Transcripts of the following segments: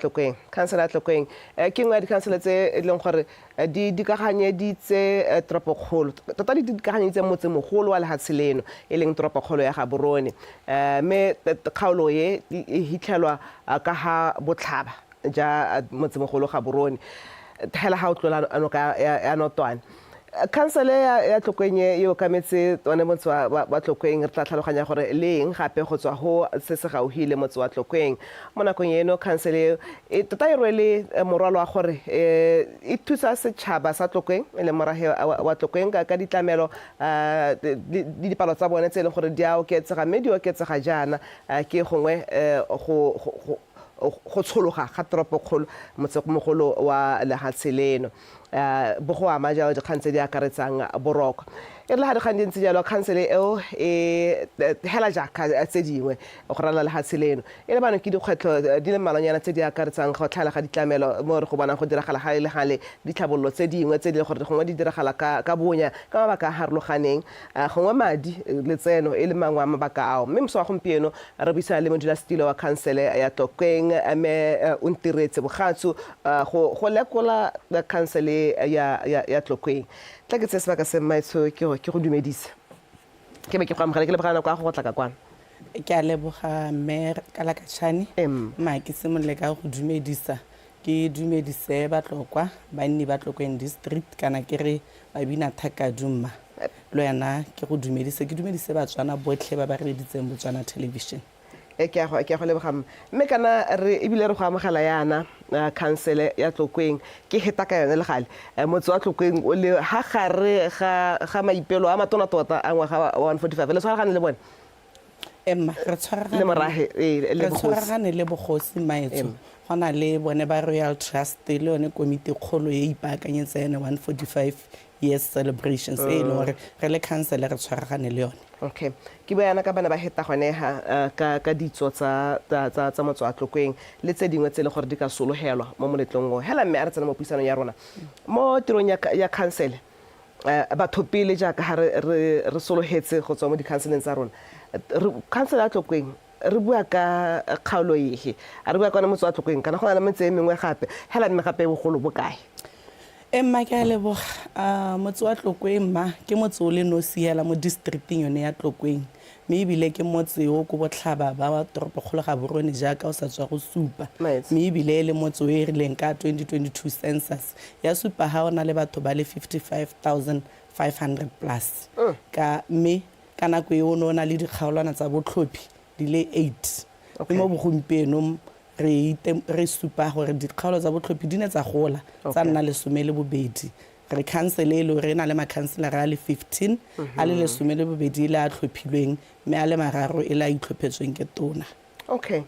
Tlokweng. Khansele ya Tlokweng ke nngwe ya dikhansele tse e leng gore di dikaganyeditse toropokgolo, tota di dikaganyeditse motsemogolo wa lehatshe leno, e leng toropokgolo ya Gaborone. Mme kgaolo e e hitlhelwa ka ha botlhaba ja motsemogolo Gaborone, hela ha o tlola noka ya Notwane. Khansele ya Tlokweng e e okametse one motse wa Tlokweng, re tla tlhaloganya gore le eng gape go tswa go se se gauhi le motse wa Tlokweng. Mo nakong eno, khansele e tota e rwele morwalo wa gore e thusa setšhaba sa Tlokweng, e leng morahe wa Tlokweng ka ditlamelo le dipalo tsa bone tse e leng gore di a oketsega, mme di oketsega jaana ke gongwe go tshologa ga toropokgolo, motsemogolo wa lehatshe leno. Bo go ama jalo dikgang tse di akaretsang boroko. E rile ga dikgang di ntse jalo, khansele eo e hela jaaka tse dingwe go ralala lehatshe leno, e lebanwe ke dikgwetlho di le mmalwanyana tse di akaretsang go tlhaela ga ditlamelo mo re go bonang go diragala gale le gale, ditlhabololo tse dingwe tse di leng gore gongwe di diragala ka bonya ka mabaka a a harologaneng, gongwe madi, letseno e le mangwe a mabaka ao. Mme moso wa gompieno re buisana le modulasetilo wa khansele ya Tlokweng, Mme Ontiretse Bogatsu, go lekola khansele ya Tlokweng. Tla ke tseye sebaka se mmaetsho ke go dumedise, ke be ke go amogele, ke leboga nako ya go go tla ka kwano. Ke a leboga Mme Kalakatšhane. Mma ke simolole ka go dumedisa, ke dumedise Batlokwa, banni ba Tlokweng District, kana ke re Babina Thakadu mma. Le wena ke go dumedise, ke dumedise Batswana botlhe ba ba reeditseng Botswana Television. E, ke a go, ke a go leboga mma. Mme kana re ebile re go amogela yana khansele ya Tlokweng, ke heta ka yone le gale. Motse wa Tlokweng o le ha gare ga maipelo a matona tota a ngwaga wa 145. Le tshwaragane le bone? Emma, re tshwaragane le morahe, ee, le bogosi. Re tshwaragane le bogosi mmaetsho. Go na le bone ba Royal Trust le yone komiti kgolo e ipaakanyetsa yone 145 years celebrations e e leng gore re le council re tshwaragane le yone. Okay. Ke bua yana ka bana ba heta gone ha ka ditso tsa motse wa Tlokweng le tse dingwe tse e leng gore di ka sologelwa mo moletlong o. Hela mme a re tsena mo puisanong ya rona. Mo tirong ya council, batho pele jaaka ha re sologetse go tswa mo dikhanseleng tsa rona, khansele ya Tlokweng re bua ka kgaolo ehe? A re bua ka one motse wa Tlokweng kana go na le metse e mengwe gape? Hela mme gape bogolo bo kae? E mma ke a leboga. Motse wa Tlokweng mma ke motse o le nosi hela mo districting yone ya Tlokweng, mme ebile ke motse o ko botlhaba ba toropokgolo Gaborone jaaka o sa tswa go supa, mme ebile e le motse o e rileng ka 2022 census ya supa ha o na le batho ba le 55,500 plus ka mme ka nako eo o ne o na le dikgaolwana tsa botlhophi di le eight. Mme mo bogompienong re supa gore dikgaolo tsa botlhophi di ne tsa gola tsa nna 12. Re khansele e le gore e na le makhanselara a le 15, a le 12 e le a tlhophilweng mme a le mararo e le a itlhophetsweng ke tona. Okay.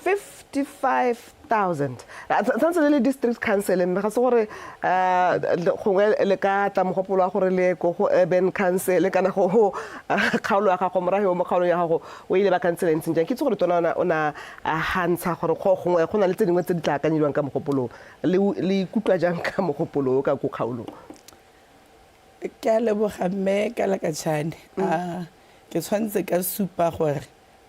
55,000. Tshwanetse le le district council mme ga se gore gongwe le ka tla mogopolo wa gore le ko go urban council kana go kgaolo ya gago, morahe o mo kgaolong ya gago o ile ba council e ntseng jang. Ke itse gore tona o na a hantsha gore gongwe go na le tse dingwe tse di tla akanyediwang ka mogopolo. Le ikutlwa jang ka mogopolo o ka ko kgaolong? Ke a leboga mme Kalakatšhane. Ke tshwanetse ka supa gore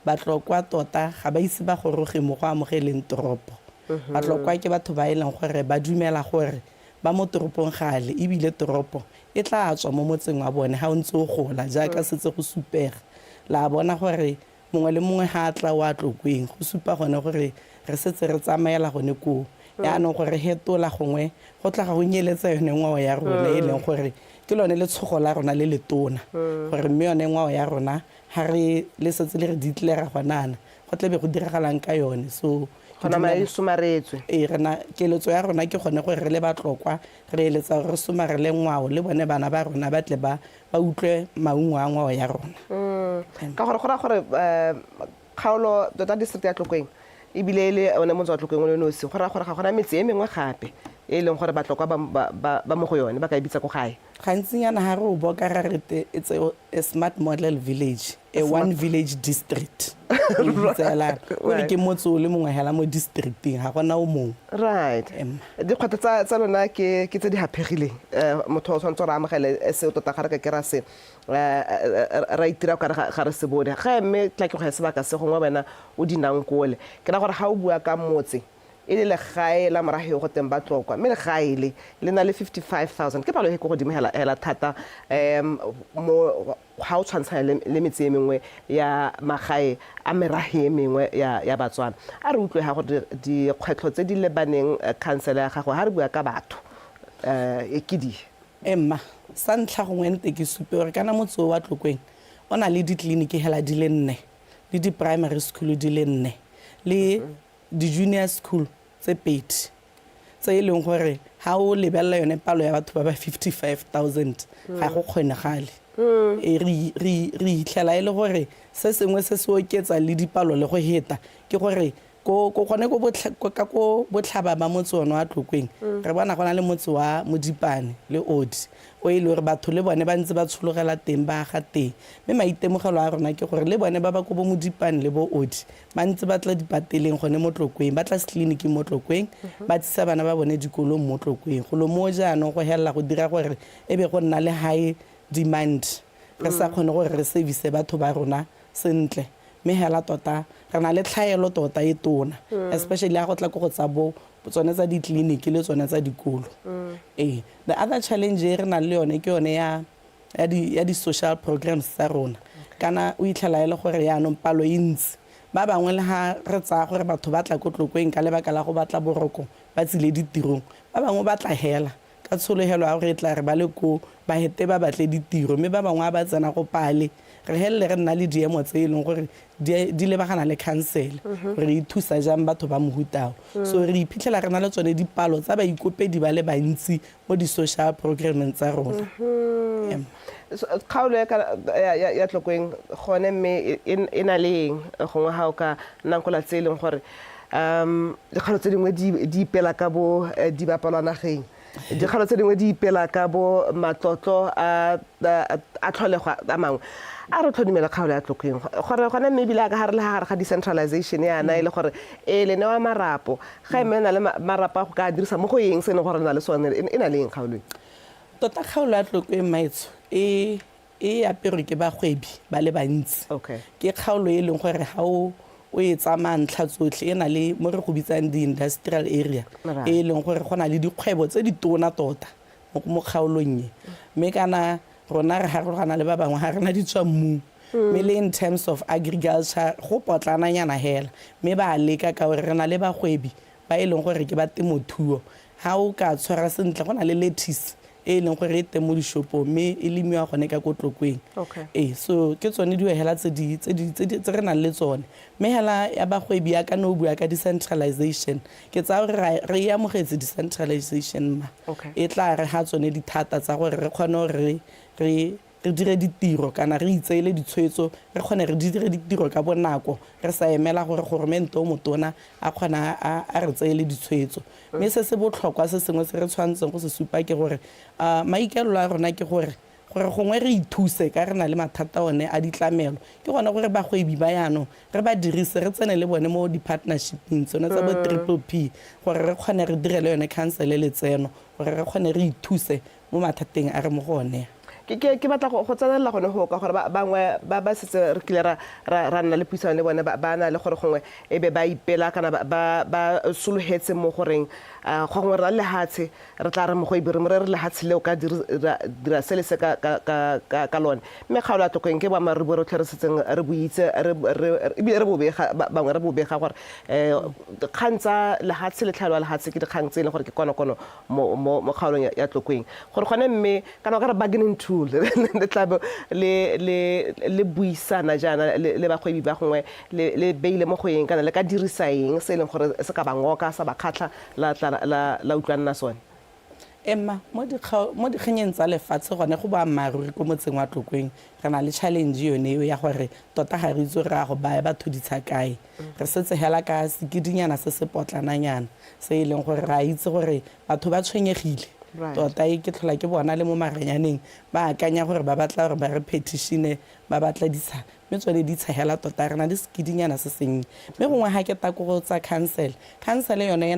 Batlokwa tota ga ba ise ba goroge mo go amogeleng toropo. Batlokwa ke batho ba e leng gore ba dumela gore ba mo toropong gale e bile toropo e tla tswa mo motseng wa bone ha o ntse o gola jaaka setse go supega. La bona gore mongwe le mongwe ha a tla o a Tlokweng go supa gone gore re setse re tsamaela gone koo. Jaanong go re hetola gongwe go tla ga go nyeletsa yone ngwao ya rona e leng gore ke lone letshogo la rona le letona gore mme yone ngwao ya rona Ga re le setse le re declare gonana, go tle be go diragalang ka yone. So Go nama e somaretswe. Ee, rena keletso ya rona ke gone gore re le Batlokwa re eletsa gore re somarele ngwao le bone bana ba rona ba tle ba ba utlwe maungo a ngwao ya rona. Ka gore go raya gore kgaolo tota district ya Tlokweng e bile e le one motse wa Tlokweng o le nosi, go raya gore ga gona metse e mengwe gape e e leng gore Batlokwa ba mo go yone ba ka e bitsa ko gae. Gantsinyana ga re o boka ra re it's a smart model village, a one village district. Re bitsa hela kore ke motse o le mongwe hela mo districting, ga gona o mongwe. Right. Dikgwetlho tsa lona ke tse di haphegileng. Motho o tshwanetse gore a amogele seo tota, ga re ka ke ra se ra itira o kare ga re se bone. Ga mme tla ke go ya sebaka se gongwe wena o di nankole. Ke raya gore ga o bua ka motse. e le legae la morafe yo go teng Batlokwa, mme legae le le na le 55,000, ke palo e ko godimo hela hela thata mo ga o tshwantshanya le metse e mengwe ya magae a merahe e mengwe ya Batswana. A re utlwe ga gore dikgwetlho tse di lebaneng khansele ya gago, ga re bua ka batho, ke di. Emma, sa ntlha gongwe nte ke supe gore kana motse o wa Tlokweng o na le ditleliniki hela di le 4, le di-primary school di le 4, le di-junior school tse 2, tse e leng gore ha o lebelela yone palo ya batho ba ba 55,000 ga go kgonegale. E re hitlhela e le gore se sengwe se se oketsa le dipalo le go heta ke gore ko gone ko ka ko botlhaba ba motse one wa Tlokweng, re bona go na le motse wa Modipane le Odi o e le gore batho le bone ba ntse ba tshologela teng, ba aga teng. Mme maitemogelo a rona ke gore le bone ba ba ko bo Modipane le bo Odi ba ntse ba tla dipateleng gone mo Tlokweng, ba tla setleliniking mo Tlokweng, ba tsisa bana ba bone dikolong mo Tlokweng. Golo mo jaanong go helela go dira gore e be go nna le high demand, re sa kgone gore re service batho ba rona sentle. Mme hela tota re na le tlhaelo tota e tona, especially ha go tla ko go tsa bo tsone tsa ditleliniki le tsone tsa dikolo. Ee, the other challenge e re nang le yone ke yone ya di-social programs tsa rona. Kana o itlhela e le gore yaanong palo e ntsi, ba bangwe le ha re tsaya gore batho ba tla ko Tlokweng ka lebaka la go batla boroko ba tsile ditirong, ba bangwe ba tla hela ka tshologelo ya gore e tla re ba le ko ba hete ba batle ditiro, mme ba bangwe ba tsena go pale. Re helele re nna le diemo tse e leng gore di lebagana le council, gore e thusa jang batho ba mohutao. So re iphitlhela re na le tsone dipalo tsa baikopedi ba le bantsi mo di-social programmeng tsa rona. Kgaolo ya Tlokweng gone mme e na le eng gongwe ga o ka nankola tse e leng gore dikgaolo tse dingwe di ipela ka bo di bapalwa nageng, dikgaolo tse dingwe di ipela ka bo matlotlo a tlholego a mangwe. A re tlhodumela kgaolo ya Tlokweng gore gone mme ebile a ka gare le gare ga decentralization yana e le gore e le newa marapo, ga mme na le marapo a go ka dirisa mo go eng se e leng gore na le sone, e na le eng kgaolo e? Tota kgaolo ya Tlokweng maetsho e aperwe ke bagwebi ba le bantsi. Ke kgaolo e leng gore ga o e tsamaya ntlha tsotlhe, e na le mo re go bitsang di-industrial area, e leng gore go na le dikgwebo tse di tona tota mo kgaolong e. Mme kana rona re harologana le ba bangwe, ga rena di tswa mmung. Mme le in terms of agriculture go potlananyana hela, mme ba leka ka gore re na le bagwebi ba e leng gore ke ba temothuo. Ha o ka tshwara sentle, go na le lettuce e leng gore e teng mo dishopong, mme e lemiwa gone ka ko Tlokweng. Ee, so ke tsone dilo hela tse re nang le tsone. Mme hela ya bagwebi ya ka no bua ka decentralization, ke tsaya gore re e amogetse decentralization ma. E tla re ha tsone dithata tsa gore re kgone gore re dire ditiro kana re itseele ditshwetso, re kgone re dire ditiro ka bonako, re sa emela gore goromente o motona a kgona a re tseele ditshwetso. Mme se se botlhokwa se sengwe se re tshwanetseng go se supa ke gore maikaelelo a rona ke gore gongwe re ithuse ka re na le mathata one a ditlamelo, ke gone gore bagwebi ba yaanong re ba dirise, re tsene le bone mo di-partnershipeng tsone tsa bo triple P, gore re kgone re direle yone council letseno, gore re kgone re ithuse mo mathateng a re mo go one. Ke batla go tsenelela gone go ka gore bangwe ba setse re kile ra nna le puisano le bone, ba na le gore gongwe e be ba ipela kana ba sologetse mo goreng gongwe re na le lehatshe, re tla re mogwebi re mo re re lehatshe leo ka dira se le se ka lone. Mme kgaolo ya Tlokweng ke boammaaruri bo rotlhe re setseng re bo itse, ebile re bo bega, bangwe re bo bega gore dikgang tsa lehatshe le tlhaelo ya lehatshe ke dikgang tse e leng gore ke konokono mo kgaolong ya Tlokweng. Gore gone mme kana o ka re bargaining tool le tla bo le buisana jaana le bagwebi ba gongwe le beile mo go eng kana le ka dirisa eng se e leng gore se ka ba ngoka sa ba kgatlha la tla la utlwanna sone. Emma, mo dikganyeng tsa lefatshe gone go boammaaruri ko motseng wa Tlokweng re na le challenge yone eo ya gore tota ga re itse re ya go baya batho ditsha kae. Re setse hela ka sekidinyana se se potlananyana se e leng gore re a itse gore batho ba tshwenyegile tota. E ke tlhola ke bona le mo maranyaneng ba akanya gore ba batla gore ba re petition-e, ba batla ditsha, mme tsone ditsha hela tota re na le sekidinyana se sennye. Mme gongwe ga ke ta ko go tsa council, council yone e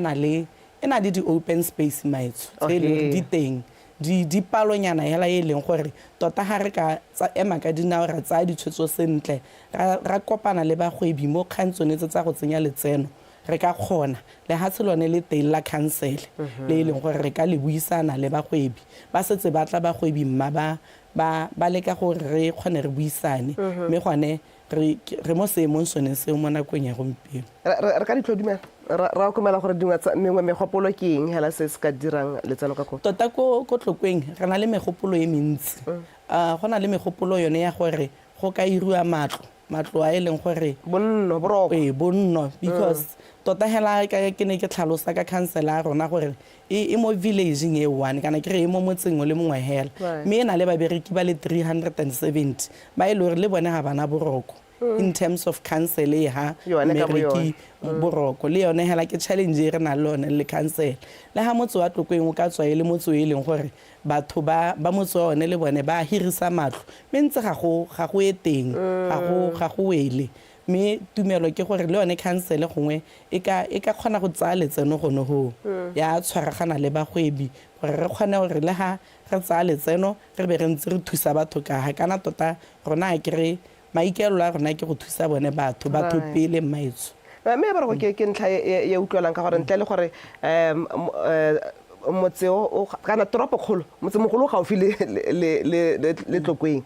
na le di-open space maetsho tse e leng gore di teng, di palonyana hela e leng gore tota ga re ka ema ka dinao ra tsaya ditshwetso sentle, ra kopana le bagwebi mo kgang tsone tse tsa go tsenya letseno, Re ka kgona, lehatshe lone le teng la khansele le e leng gore re ka le buisana le bagwebi. Ba setse ba tla bagwebi mma ba ba ba leka gore re kgone re buisane, mme gone re re mo seemong sone seo mo nakong ya gompieno. Re ka ditlhodumela ra okomela gore dingwe tsa mengwe megopolo ke eng hela se se ka dirang letseno ka koo? Tota ko ko Tlokweng re na le megopolo e mentsi. Go na le megopolo yone ya gore go ka iriwa matlo, matlo a e leng gore Bonno, boroko. Ee, bonno, because tota hela ka ke ne ke tlhalosa ka council ya rona gore e e mo village-ing e one kana ke re e mo motseng o le mongwe hela, mme e na le babereki ba le 370 ba e le gore le bone ga bana boroko in terms of council e ha Yone ka bo mmereki yone. boroko le yone hela ke challenge e re nang le yone le council. Le ha motse wa Tlokweng o ka tswa e le motse o e leng gore batho ba ba motse wa one le bone ba hirisa matlo, mme ntse ga go ga go ye teng, ga go ga go wele. Mme tumelo ke gore le yone khansele gongwe e ka e ka kgona go tsaya letseno gone hoo, ya tshwaragana le bagwebi gore re kgone gore le ha re tsaya letseno re be re ntse re thusa batho ka ha kana tota rona a kere maikaelelo a rona ke go thusa bone batho, batho pele mmaetsho. Mme ya boroko ke ke ntlha e e utlwalang ka gore ntle le gore um motse o kana toropo kgolo, motsemogolo o gaufi le le le le Tlokweng,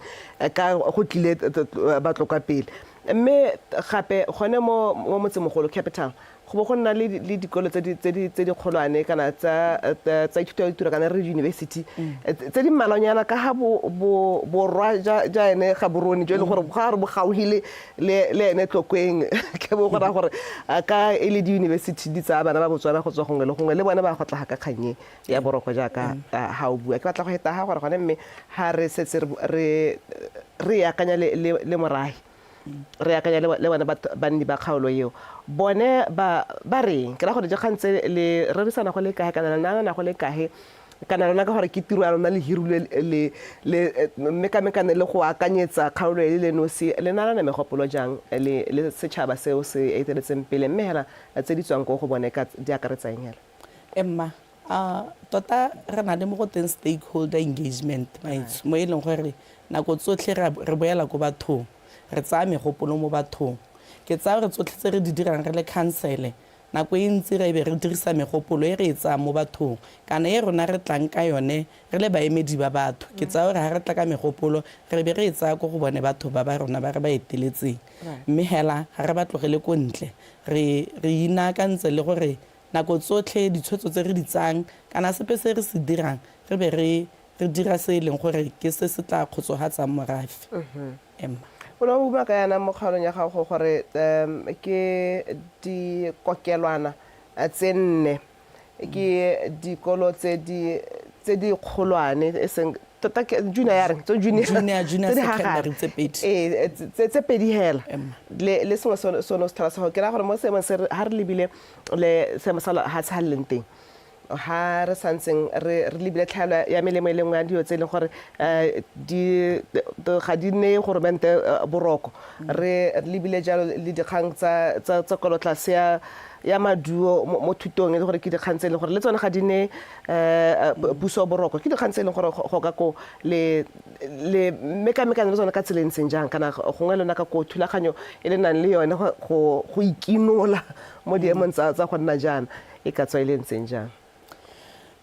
ka go tlile Batlokwa pele, mme gape gone mo mo motsemogolo, capital, go bo go nna le le dikolo tse di tse di tse di kgolwane kana tsa tsa ithuto ya ditiro kana re university tse di mmalwanyana ka ga bo bo borwa ja ja ene Gaborone jo e leng gore ga re bo gauhile le le ene Tlokweng, ke bo go raya gore ka e le di-university di tsaya bana ba Botswana go tswa gongwe le gongwe, le bone ba go tlaga ka kgang e ya boroko jaaka ha o bua. Ke batla go heta ha gore gone mme ha re setse re re e akanya le le le morahe, re akanya le bone banni ba kgaolo eo, bone ba ba reng? Ke ra gore dikgang tse le rerisana go le kae kana le naanana go le kae kana lona, ka gore ke tiro ya lona le hirilwe le le mekamekane le go akanyetsa kgaolo e le le nosi, le naalana megopolo jang le le setšhaba seo se eteletseng pele, mme hela tse di tswang ko go bone ka di akaretsa eng hela? Emma, a tota re na le mo go teng stakeholder engagement maetsho, mo e leng gore nako tsotlhe re boela ko bathong, re tsaya megopolo mo bathong. Ke tsaya gore tsotlhe tse re di dirang re le khansele, nako e ntsi re be re dirisa megopolo e re e tsayang mo bathong kana e rona re tlang ka yone re le baemedi ba batho. Ke tsaya gore ga re tla ka megopolo re be re e tsaya ko go bone batho ba ba rona ba re ba eteletseng, mme hela ga re ba tlogele ko ntle, re re inaakantse le gore nako tsotlhe ditshwetso tse re di tsayang kana sepe se re se dirang re be re re dira se e leng gore ke se se tla kgotsohatsang morafe. Emma. O ne o bua ka yana mo kgaolong ya gago gore um ke dikokelwana tse nne, ke dikolo tse di tse di kgolwane, e seng tota ke junior ya reng tse junior, Junior, junior tse di gagare. secondary tse pedi. Ee, tse tse pedi hela. Emma. Le le sengwe se o ne o se tlhalosa gore ke raya gore mo seemong se ha re lebile le seemo sa lehatshe ha le leng teng, ha re santseng re re lebile tlhaelo ya melemo e le nngwe ya dilo tse e leng gore di ga di neye goromente boroko, re lebile jalo le dikgang tsa tsa tsa kwelotlase ya ya maduo mo thutong, e le gore ke dikgang tse e leng gore le tsone ga di ne puso boroko, ke dikgang tse e leng gore go ka ko le le mekamekane le tsone ka tsela e ntseng jang, kana gongwe lona ka ko thulaganyo e le nang le yone go go ikinola mo diemong tsa tsa go nna jaana e ka tswa e le ntseng jang?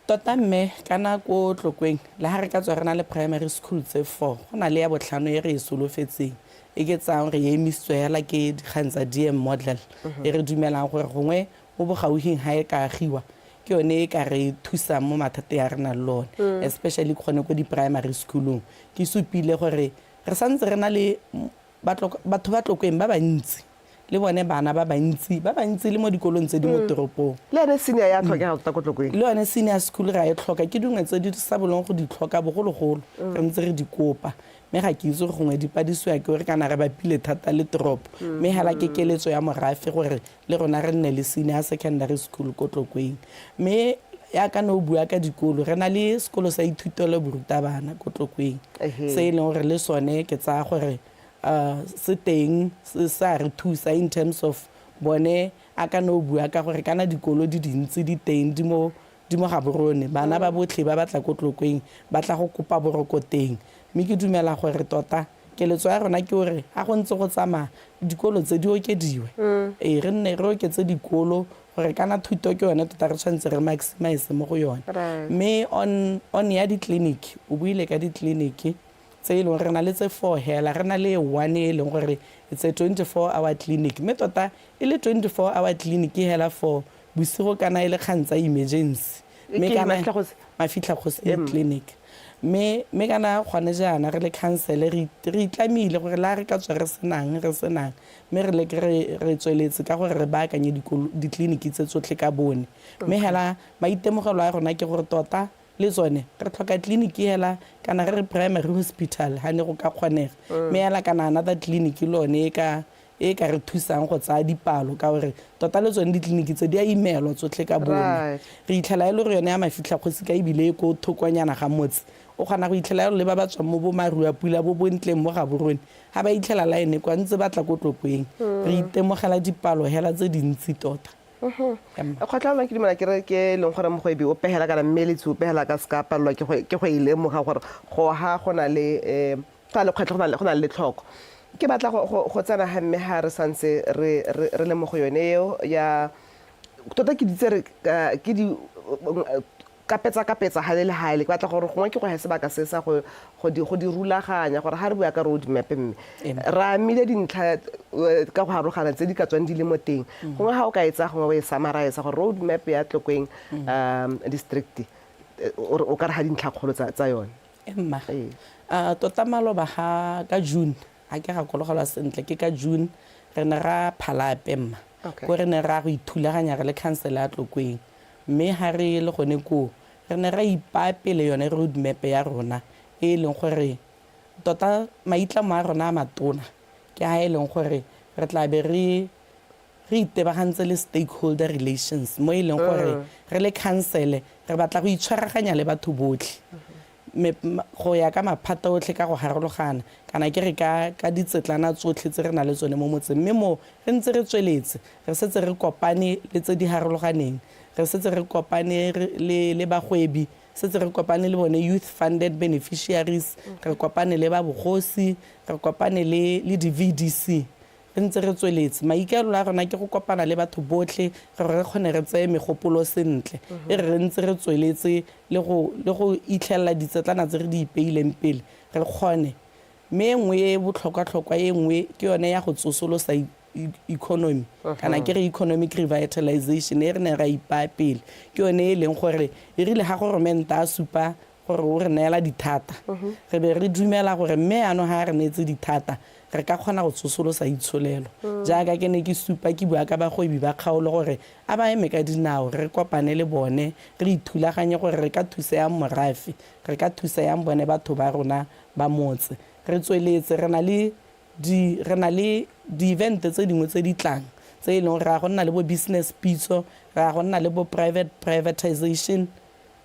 Tota mme, kana ko Tlokweng le ha re ka tswa re na le primary school tse four, go na le ya botlhano e re e solofetseng, e ke tsayang gore e emisitswe hela ke dikgang tsa DM model, e re dumelang gore gongwe mo bogauhing ha e ka agiwa ke yone e ka re thusang mo mathateng a re nang le one, especially gone ko di-primary schoolong. Ke supile gore re santse re na le batho ba Tlokweng ba bantsi, le bone bana ba bantsi, ba bantsi le mo dikolong tse di mo toropong. Le yone senior ya tlhokega tota ko Tlokweng. Le yone senior school ra e tlhoka, ke dingwe tse di sa bolong go di tlhoka bogologolo, re ntse re di kopa, mme ga ke itse gore gongwe di padisiwa ke gore kana re bapile thata le toropo, mme hela ke keletso ya morafe gore le rona re nne le senior secondary school ko Tlokweng. Mme yaka ne o bua ka dikolo, re na le sekolo sa ithutelo borutabana ko Tlokweng, se e leng gore le sone ke tsaya gore se teng, se sa re thusa in terms of bone a ka ne o bua ka gore kana dikolo di dintsi di teng di mo di mo Gaborone, bana ba botlhe ba batla ko Tlokweng ba tla go kopa boroko teng, mme ke dumela gore tota Keletso ya rona ke gore ga go ntse go tsamaya dikolo tse di okediwe. Ee, re nne re oketse dikolo gore kana thuto ke yone tota re tshwanetse re maximise mo go yone. Mme on ya ditleliniki, o buile ka ditleliniki tse e leng re na le tse four hela, re na le one e leng gore it's a 24 hour clinic, mme tota e le 24 hour clinic hela for bosigo kana e le kgang tsa emergency. Mme kana Mafitlhakgosi clinic. Mme kana gone jaana re le council re itlamile gore la re ka tswa re senang re senang, mme re leke re tsweletse ka gore re baakanye ditleliniki tse tsotlhe ka bone. Mme hela maitemogelo a rona ke gore tota le tsone re tlhoka tleliniki hela kana re re primary hospital ha ne go ka kgonega. Mme hela kana another clinic le yone e ka e ka re thusang go tsaya dipalo ka gore tota le tsone ditleliniki tse di a imelwa tsotlhe ka bone. Re itlhela e le gore yone ya Mafitlhakgosi ka ebile e ko thokonyana ga motse, o kgona go itlhela e le ba ba tswang mo bo Maruapula bo Bontleng mo Gaborone ga ba itlhela line kwa ntse ba tla ko Tlokweng. Re itemogela dipalo hela tse dintsi tota. Kgotla lona ke dumela ke re ke e leng gore mogwebi o pegela kana mmeletsi o pegela ka seka palelwa ke go e lemoga gore go ha go na le go na le kgwetlho go na le letlhoko. Ke batla go tsena ga mme ga re santse re le mo go yone eo ya tota ke ditse re ke di kapetsa kapetsa ga le le ga le ke batla gore gongwe ke go he sebaka se sa go go di go di rulaganya gore ga re bua ka road map mme re amile dintlha ka go harogana tse di ka tswang di le mo teng. Gongwe ga o ka e tsaya gongwe o e summarize gore road map ya Tlokweng district o ka re ga dintlha kgolo tsa yone. Mma, tota maloba ga ka June, ga ke gakologelwa sentle, ke ka June re ne ra Phalape mma, ko re ne ra go ithulaganya re le council ya Tlokweng. Mme ga re le gone koo, re ne ra ipaya pele yone road map ya rona e e leng gore tota maitlamo a rona a matona ke a e leng gore re tla be re re itebagantse le stakeholder relations mo e leng gore re le council re batla go itshwaraganya le batho botlhe go ya ka maphata otlhe ka go harologana kana ke re ka ka ditsetlana tsotlhe tse re na le tsone mo motseng. Mme mo re ntse re tsweletse re setse re kopane le tse di harologaneng, re setse re kopane le bagwebi, setse re kopane le bone youth funded beneficiaries, re kopane le ba bogosi, re kopane le di-V_D_C. Re ntse re tsweletse. Maikaelelo a rona ke go kopana le batho botlhe gore re kgone re tseye megopolo sentle. E re re ntse re tsweletse le go le go itlhelela ditsetlana tse re di ipeileng pele re kgone. Mme e nngwe e e botlhokwa-tlhokwa e nngwe ke yone ya go tsosolosa economy kana ke re economic revitalization e re neng ra ipaya pele. Ke yone e leng gore e rile ga goromente a supa gore o re neela dithata, re be re dumela gore mme yaanong ga a re neetse dithata, re ka kgona go tsosolosa itsholelo. Jaaka ke ne ke supa ke bua ka bagwebi ba kgaolo gore a ba eme ka dinao, re kopane le bone, re ithulaganye gore re ka thusa yang morafe, re ka thusa yang bone batho ba rona ba motse. Re tsweletse re na le di, re na le di-event tse dingwe tse di tlang tse e leng gore re ya go nna le bo business pitso, re ya go nna le bo private privatization,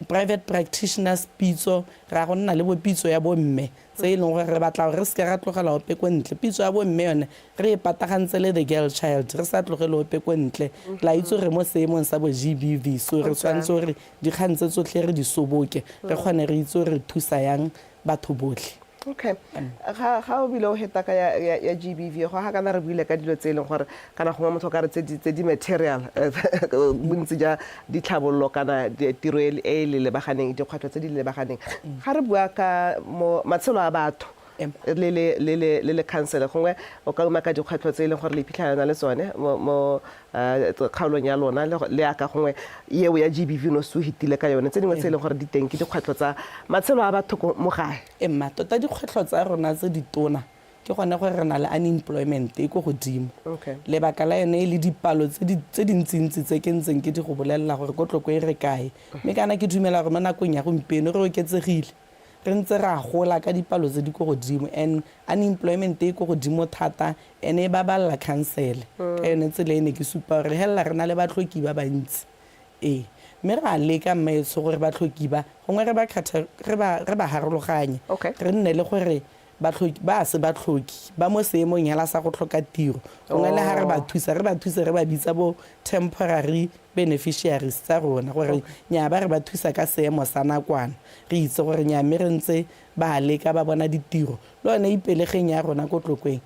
private practitioners pitso, re ya go nna le bo pitso ya bomme tse e leng gore re batla gore re seke ra tlogela ope ko ntle. Pitso ya bomme yone re e patagantse le the girl child, re sa tlogele ope ko ntle. La itse gore mo seemong sa bo G_B_V, so re tshwanetse gore dikgang tse tsotlhe re di soboke, re kgone re itse gore re thusa yang batho botlhe. Okay, ga o bile o heta ka ya G_B_V, go ga kana re buile ka dilo tse e leng gore kana gongwe motho o ka re tse di material, bontsi ja ditlhabololo kana tiro e e le lebaganeng, dikgwetlho tse di lebaganeng. Ga re bua ka mo matshelo a batho le le council, gongwe o ka umaka dikgwetlho tse e leng gore le iphitlhela le tsone mo kgaolong ya lona le yaka gongwe eo ya G_B_V no se o hitile ka yone, tse dingwe tse e leng gore di teng ke dikgwetlho tsa matshelo a batho mo gae. E mma, tota dikgwetlho tsa rona tse ditona ke gone gore re na le unemployment e ko godimo. Lebaka la yone e le dipalo tse dintsintsi tse ke ntseng ke di go bolelela gore ko Tlokwe re kae. Mme kana ke dumela gore mo nakong ya gompieno re oketsegile, re ntse re a gola ka dipalo tse di ko godimo and unemployment e ko godimo thata and e babalela khansele. Ka yone tsela e ne ke supa gore re helela re na le batlhoki ba bantsi. Ee, mme re a leka mmaetsho gore batlhoki ba gongwe re ba re ba harologanye. Re nne le gore Batlhoki ba se batlhoki ba mo seemong hela sa go tlhoka tiro. Gongwe le ha re ba thusa, re ba thuse re ba bitsa bo temporary beneficiaries tsa rona gore nyaa ba re ba thusa ka seemo sa nakwana. Re itse gore nyaa mme re ntse ba leka ba bona ditiro. Le yone Ipelegeng ya rona ko Tlokweng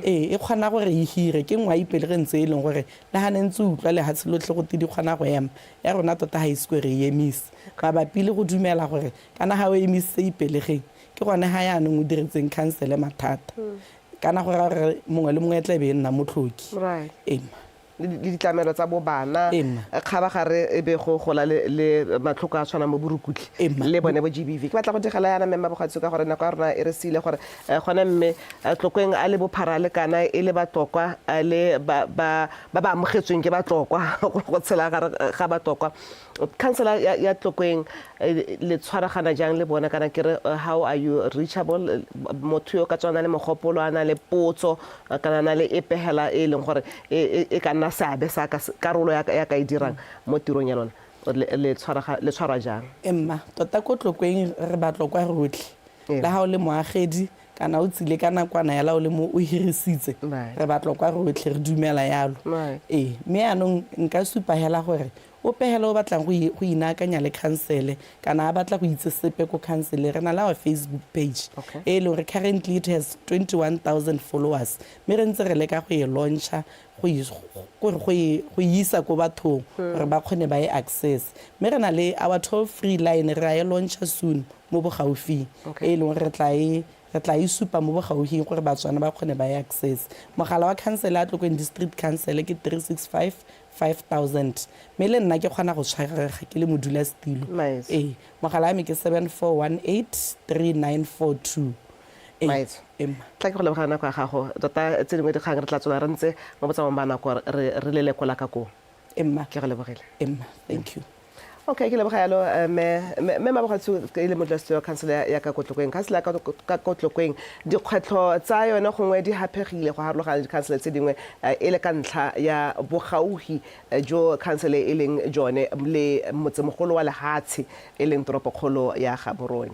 ee e kgona gore e hire, ke nngwe ya Ipelegeng tse e leng gore le ha ne ntse o utlwa lehatshe lotlhe gote di kgona go ema, ya rona tota ga ise ko re e emise. Mabapi le go dumela gore kana ha o emisitse Ipelegeng Ke gone ha yaanong o diretseng khansele mathata. Kana go raya gore mongwe le mongwe e tla be e nna motlhoki. Right. Ee mma. Le ditlamelo tsa bo bana. Ee mma. Kgabagare e be go gola le le matlhoko a tshwanang bo borukutlhi. Ee mma. Le bone bo GBV. Ke batla go digela yana Mme Mmabogatsu ka gore nako ya rona e re siile gore gone mme Tlokweng a le bophara a le kana e le Batlokwa le ba ba ba ba amogetsweng ke Batlokwa go tshela gare ga Batlokwa. Councillor ya, ya Tlokweng le tshwaragana jang le bona kana ke re how are you reachable motho yo ka tswa a na le mogopolo a na le potso kana a na le epe hela e leng gore e, e ka nna seabe sa ka karolo ya, ya ka e dirang mo tirong ya lona le tshwaraga le tshwarwa jang? Emma, tota ko Tlokweng re Batlokwa rotlhe. Le ha o le moagedi kana o tsile ka nakwana yala o le mo o hirisitse, re Batlokwa rotlhe, re dumela yalo. Ee, mme yaanong nka supa hela gore Ope hela o batlang go go inaakanya le khansele kana a batla go itse sepe ko khansele, re na le our Facebook page e e leng gore currently it has 21,000 followers mme re ntse re leka go e launch-a go e kore go e go e isa ko bathong gore ba kgone ba e access. Mme re na le our toll free line re a e launch-a soon mo bogaufing e e leng gore re tla e re tla e supa mo bogaufing gore Batswana ba kgone ba e access. Mogala wa khansele ya Tlokweng District Council ke 365 5000 mme le nna ke kgona go tshwarega ke le modulasetilo. Maetso. Ee, mogala wa me ke 74183942. Ee, Maetso. ee mma. Tla ke go lebogela nako ya gago. Tota tse dingwe dikgang re tla tswela re ntse mo botsamaong ba nako re re le lekola ka koo. Ee mma. Ke go lebogile. Ee mma, thank you. Okay, ke leboga yalo mme mme Mabogatsu e le modulasetilo wa khansele ya ya ka ko Tlokweng. Khansele ya ka ka ko Tlokweng dikgwetlho tsa yone gongwe di haphegile go harologana le dikhansele tse dingwe e le ka ntlha ya bogauhi jo khansele e leng jone le motsemogolo wa lehatshe e leng toropokgolo ya Gaborone.